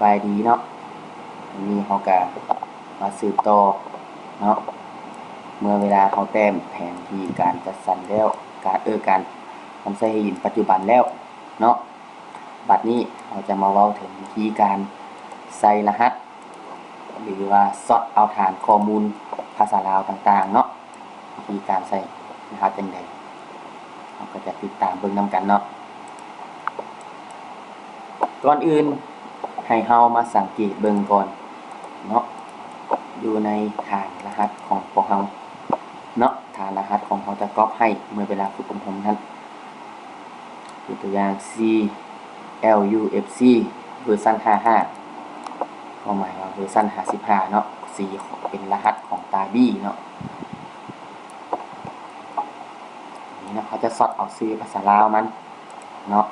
ບາຍດີເນາະ, ວັນນີ້ເຮົາກະມາສືບຕໍ່ເນາະ, ເມື່ອເວລາເຮົາແຕ້ມແຜນທີ່ການຈັດສັນແລ້ວ ການ ເອີ ການນຳໃຊ້ທີ່ດິນປັດຈຸບັນແລ້ວເນາະ, ບັດນີ້ເຮົາຈະມາເວົ້າເຖິງວິທີການໃສ່ລະຫັດ ຫຼືວ່າຊອດເອົາຖານຂໍ້ມູນພາສາລາວຕ່າງໆເນາະ, ວິທີການໃສ່ລະຫັດຈັ່ງໃດ ເຮົາກໍຈະຕິດຕາມເບິ່ງນຳກັນເນາະ. ກ່ອນອື່ນໃຫ້ເຮົາມາສັງເກດເບິ່ງກ່ອນເນາະ, ຢູ່ໃນຖານລະຫັດຂອງພວກເຮົາເນາະ, ຖານລະຫັດຂອງເຮົາຈະກັອບໃຫ້ເມື່ອເວລາຝຶກອົບຮົມນັ້ນ. ຍົກຕົວຢ່າງ ຊີແອລຢູເອັຟຊີ ເວີຊັນຫ້າສິບຫ້າ ຄວາມໝາຍວ່າເວີຊັນຫ້າສິບຫ້າເນາະ, ຊີເປັນລະຫັດຂອງຕາບີເນາະ. ນີ້ເນາະ ເຮົາຈະຊອດເອົາຊື່ພາສາລາວມັນເນາະ,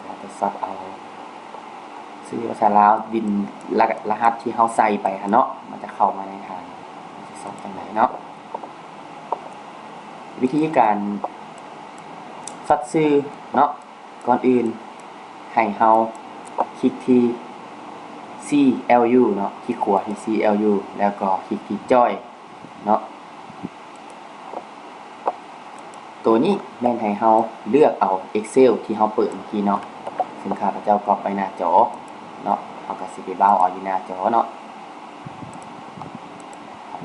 ເຮົາຈະຊອດເອົາຊື່ພາສາລາວ ດິນ ລະ ລະຫັດທີ່ເຮົາໃສ່ໄປຫັ້ນເນາະ, ມັນຈະເຂົ້າມາໃນຖານ ຊິຊອດຈັ່ງໃດເນາະ. ວິທີການຊອດຊື່ເນາະ, ກ່ອນອື່ນໃຫ້ເຮົາຄລິກທີ່ ຊີແອລຢູ ເນາະ, ຄລິກຂວາທີ່ ຊີແອລຢູ ແລ້ວກໍຄລິກທີ່ ຈອຍ ເນາະ. ໂຕນີ້ແມ່ນໃຫ້ເຮົາເລືອກເອົາ Excel ທີ່ເຮົາເປີດເມື່ອກີ້ເນາະ, ເຊິ່ງຂ້າພະເຈົ້າກັອບໄວ້ໜ້າຈໍເນາະ, ເຮົາກໍຊິໄປເບົາເອົາຢູ່ໜ້າຈໍເນາະ.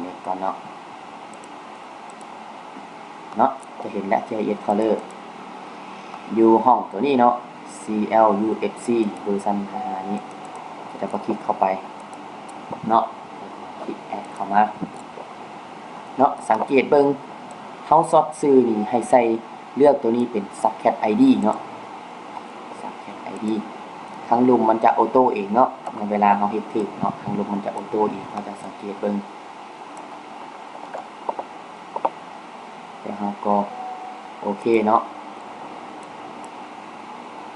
ເນັດກ່ອນເນາະ. ເນາະ ຈະເຫັນແລ້ວ ຈີໄອເອັສ Color ຢູ່ຫ້ອງໂຕນີ້ເນາະ, ຊີແອລຢູເອັຟຊີ ເວີຊັນຫ້າສິບຫ້ານີ້, ເຮົາກໍຄລິກເຂົ້າໄປເນາະ, ຄລິກ Add ເຂົ້າມາເນາະ. ສັງເກດເບິ່ງ ເຮົາຊອດຊື່ນີ້ໃຫ້ໃສ່ ເລືອກໂຕນີ້ເປັນ Subcat ໄອ ດີ ເນາະ, Subcat ໄອ ດີ ທາງລຸ່ມມັນຈະໂອໂຕ້ເອງເນາະ, ເມື່ອເວລາເຮົາເຮັດຖືກເນາະ, ທາງລຸ່ມມັນຈະໂອໂຕ້ເອງ, ເຮົາຈະສັງເກດເບິ່ງ. ແລ້ວເຮົາກໍໂອເຄເນາະ.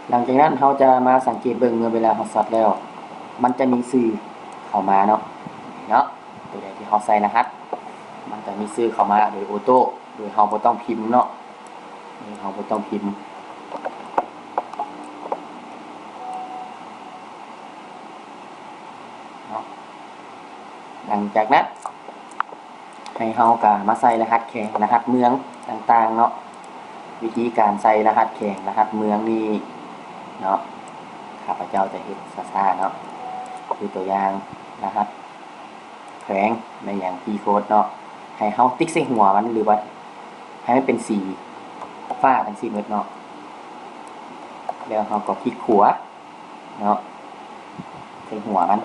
ຫຼັງຈາກນັ້ນເຮົາຈະມາສັງເກດເບິ່ງ ເມື່ອເວລາເຮົາຊອດແລ້ວ ມັນຈະມີຊື່ເຂົ້າມາເນາະ, ເນາະ, ໂຕໃດທີ່ເຮົາໃສ່ລະຫັດ ມັນຈະມີຊື່ເຂົ້າມາໂດຍໂອໂຕ້ ໂດຍເຮົາບໍ່ຕ້ອງພິມເນາະ, ໂດຍເຮົາບໍ່ຕ້ອງພິມເນາະ. ຫຼັງຈາກນັ້ນ ໃຫ້ເຮົາກະມາໃສ່ລະຫັດແຂວງ ລະຫັດເມືອງຕ່າງໆເນາະ. ວິທີການໃສ່ລະຫັດແຂວງ ລະຫັດເມືອງນີ້ເນາະ, ຂ້າພະເຈົ້າຈະເຮັດຊ້າໆເນາະ. ຄືຕົວຢ່າງ ລະຫັດແຂວງແມ່ນຫຍັງ P code ເນາະ, ໃຫ້ເຮົາຕິກໃສ່ຫົວມັນ ຫຼືວ່າໃຫ້ມັນເປັນສີຟ້າຈັ່ງຊີ້ໝົດເນາະ. ແລ້ວເຮົາກໍຄລິກຂວາ ເນາະ, ໃສ່ຫົວມັນ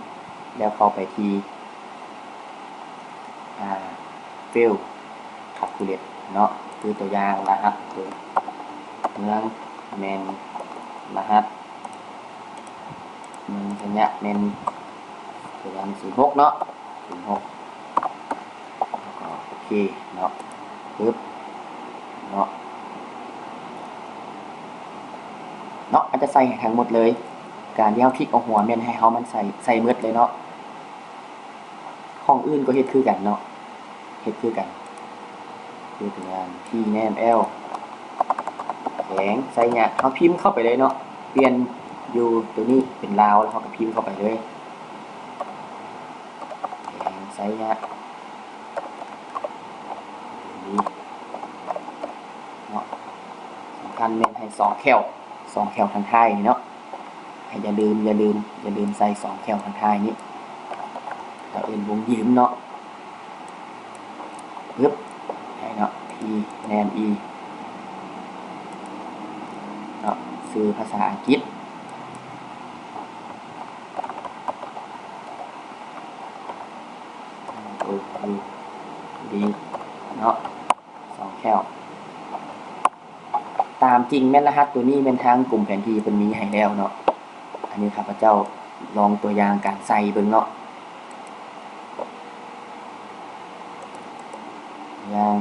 ແລ້ວເຂົ້າໄປທີ່ ອ່າ Field Calculate ເນາະ. ຄືຕົວຢ່າງ ລະຫັດຕົວເມືອງແມ່ນລະຫັດ ເມືອງໄຊຍະແມ່ນ ຕົວຢ່າງ ສູນຫົກເນາະ, ສູນຫົກ ແລ້ວກໍໂອເຄເນາະ, ປຶບ ເນາະ ເນາະ, ມັນຈະໃສ່ໃຫ້ທັງໝົດເລີຍ. ການທີ່ເຮົາຄລິກເອົາຫົວແມ່ນໃຫ້ເຮົາມັນໃສ່ ໃສ່ໝົດເລີຍເນາະ. ຫ້ອງອື່ນກໍເຮັດຄືກັນເນາະ, ເຮັດຄືກັນ. ຍົກຕົວຢ່າງ T name L ແຂວງໄຊຍະ ເຮົາພິມເຂົ້າໄປເລີຍເນາະ, ປ່ຽນຢູ່ຕົວນີ້ເປັນລາວ ແລ້ວເຮົາກໍພິມເຂົ້າໄປເລີຍ ແຂວງໄຊຍະ ນີ້ເນາະ. ສຳຄັນແມ່ນໃຫ້ສອງແຂ້ວ ສອງແຂ້ວທາງທ້າຍນີ້ເນາະ, ໃຫ້ຢ່າລືມ ຢ່າລືມ ຢ່າລືມໃສ່ສອງແຂ້ວທາງທ້າຍນີ້, ເຂົາເອີ້ນວົງຢືມເນາະ. ປຶບ ໃຫ້ເນາະ T name E ເນາະ, ຊື່ພາສາອັງກິດ O U D ເນາະ, ສອງແຂ້ວ. ຕາມຈິງແມ່ນລະຫັດໂຕນີ້ແມ່ນທາງກົມແຜນທີ່ເພິ່ນມີໃຫ້ແລ້ວເນາະ. ອັນນີ້ຂ້າພະເຈົ້າລອງຕົວຢ່າງການໃສ່ເບິ່ງເນາະ. ຢ່າງ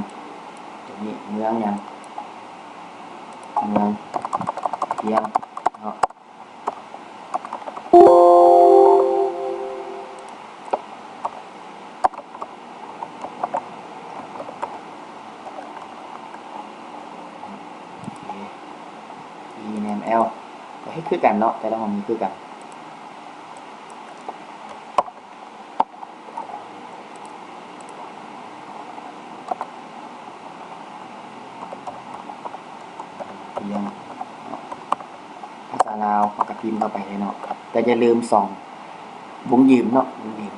ໂຕນີ້ເມືອງຫຍັງ? ເມືອງພຽງເນາະ. ໂອເຄ T name L ກໍເຮັດຄືກັນເນາະ, ແຕ່ລະຫ້ອງມີຄືກັນ. ລາວ ເຮົາກໍພິມເຂົ້າໄປເລີຍເນາະ. ແຕ່ຢ່າລືມສອງວົງຢືມເນາະ ວົງຢືມ.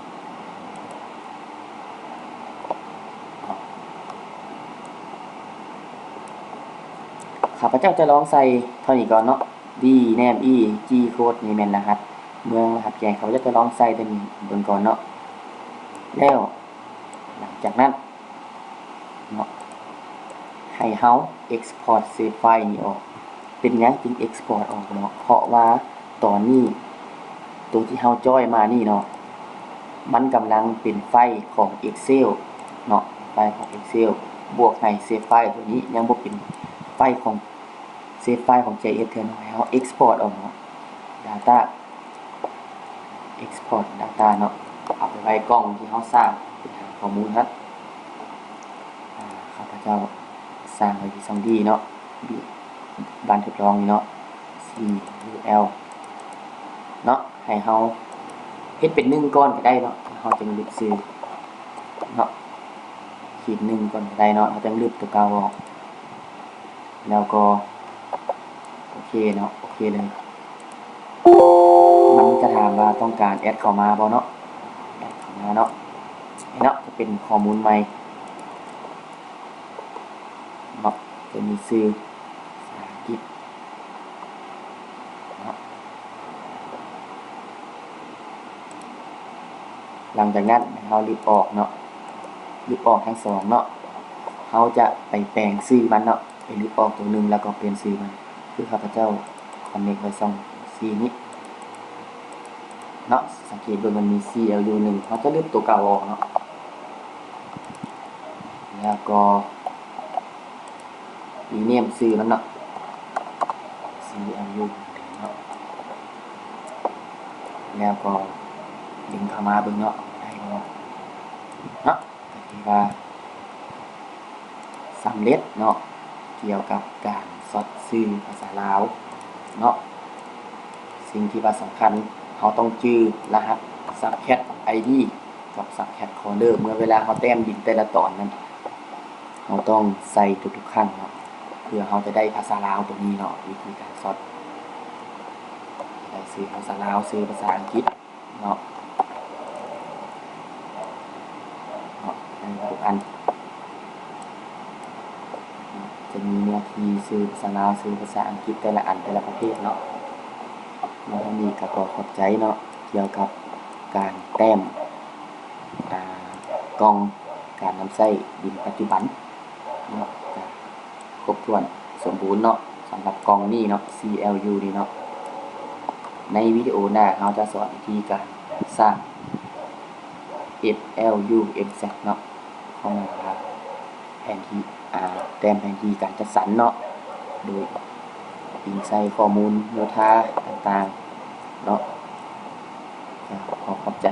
ຂ້າພະເຈົ້າຈະລອງໃສ່ເທົ່ານີ້ກ່ອນເນາະ. ດີ ເນມ ອີ ຈີ ໂຄດ ນີ້ແມ່ນລະຫັດເມືອງ ລະຫັດແຂວງ. ຂ້າພະເຈົ້າຈະລອງໃສ່ຕົວນີ້ເບິ່ງກ່ອນເນາະ. ແລ້ວຫຼັງຈາກນັ້ນເນາະ ໃຫ້ເຮົາເອັກສະພອດເຊຟໄຟລ໌ນີ້ອອກ. ເປັນຫຍັງຈຶ່ງເອັກສະພອດອອກເນາະ? ເພາະວ່າຕອນນີ້ ໂຕທີ່ເຮົາຈອຍມານີ້ເນາະ ມັນກຳລັງເປັນໄຟລ໌ຂອງເອັກເຊວເນາະ, ໄຟລ໌ຂອງເອັກເຊວ ບວກໃຫ້ເຊຟໄຟລ໌ໂຕນີ້ຍັງບໍ່ເປັນໄຟລ໌ຂອງ ເຊຟໄຟລ໌ຂອງເຈເອັສເທື່ອເນາະ. ໃຫ້ເຮົາເອັກສະພອດອອກເນາະ ດາຕ້າ ເອັກສະພອດດາຕ້າເນາະ ເອົາໄປໄວ້ກ່ອງທີ່ເຮົາສ້າງເປັນຖານຂໍ້ມູນຫັ້ນ. ອາ ຂ້າພະເຈົ້າສ້າງໄວ້ຢູ່ຊ່ອງດີເນາະ ບ້ານທົດລອງນີ້ເນາະ ຊີ ຢູ ແອລ ເນາະ. ໃຫ້ເຮົາເຮັດເປັນໜຶ່ງກ່ອນກໍໄດ້ເນາະ ເຮົາຈຶ່ງລຶບຊື່ເນາະ ຂີດໜຶ່ງກ່ອນກໍໄດ້ເນາະ ເຮົາຈຶ່ງລຶບຕົວເກົ່າອອກ. ແລ້ວກໍໂອເຄເນາະ ໂອເຄເລີຍ. ມັນຈະຖາມວ່າຕ້ອງການແອັດເຂົ້າມາບໍ່ເນາະ ແອັດເຂົ້າມາເນາະ. ນີ້ເນາະ ຈະເປັນຂໍ້ມູນໃໝ່ເນາະ ຈະມີຊື່ພາສາອັງກິດເນາະ. ຫຼັງຈາກນັ້ນໃຫ້ເຮົາລຶບອອກເນາະ ລຶບອອກທັງສອງເນາະ. ເຮົາຈະໄປແປງຊື່ມັນເນາະ ໄປລຶບອອກໂຕໜຶ່ງ ແລ້ວກໍປ່ຽນຊື່ມັນ. ຄືຂ້າພະເຈົ້າຄອນເນັກໄວ້ຊ່ອງຊີນີ້ເນາະ ສັງເກດເບິ່ງມັນມີຊີແອວຢູໜຶ່ງ ເຮົາຈະລຶບໂຕເກົ່າອອກເນາະ ແລ້ວກໍ ຣີເນມຊື່ມັນເນາະ ຊີແອວຢູເນາະ. ແລ້ວກໍດຶງເຂົ້າມາເບິ່ງເນາະ ໄດ້ບໍ່ເນາະ. ກໍຖືວ່າສຳເລັດເນາະ ກ່ຽວກັບການຊອດຊື່ພາສາລາວເນາະ. ສິ່ງທີ່ວ່າສຳຄັນ ເຮົາຕ້ອງຈື່ລະຫັດ Subcat ID ກັບ Subcat Corner ເມື່ອເວລາເຮົາແຕ້ມດິນແຕ່ລະຕອນນັ້ນ ເຮົາຕ້ອງໃສ່ທຸກໆຄັ້ງເນາະ ເພື່ອເຮົາຈະໄດ້ພາສາລາວໂຕນີ້ເນາະ. ວິທີການຊອດ ໃສ່ຊື່ພາສາລາວ ຊື່ພາສາອັງກິດເນາະ ເນາະ ໃສ່ທຸກອັນເນາະ. ຈະມີເນື້ອທີ່ຊື່ພາສາລາວ ຊື່ພາສາອັງກິດ ແຕ່ລະອັນ ແຕ່ລະປະເພດເນາະ. ມາທາງນີ້ກໍຂໍຂອບໃຈເນາະ ກ່ຽວກັບການແຕ້ມ ອາ ກ່ອງການນຳໃຊ້ດິນປັດຈຸບັນເນາະ ກໍຄົບຖ້ວນສົມບູນເນາະ ສຳລັບກ່ອງນີ້ເນາະ ຊີແອວຢູນີ້ເນາະ. ໃນວິດີໂອໜ້າເຮົາຈະສອນວິທີການສ້າງ ເອັຟແອວຢູເອັມແຊັດເນາະ ຄວາມໝາຍວ່າແຜນທີ່ ອາ ແຕ້ມແຜນທີ່ການຈັດສັນເນາະ ໂດຍອີງໃສ່ຂໍ້ມູນໂຍທາຕ່າງໆເນາະ. ກໍຂໍຂອບໃຈ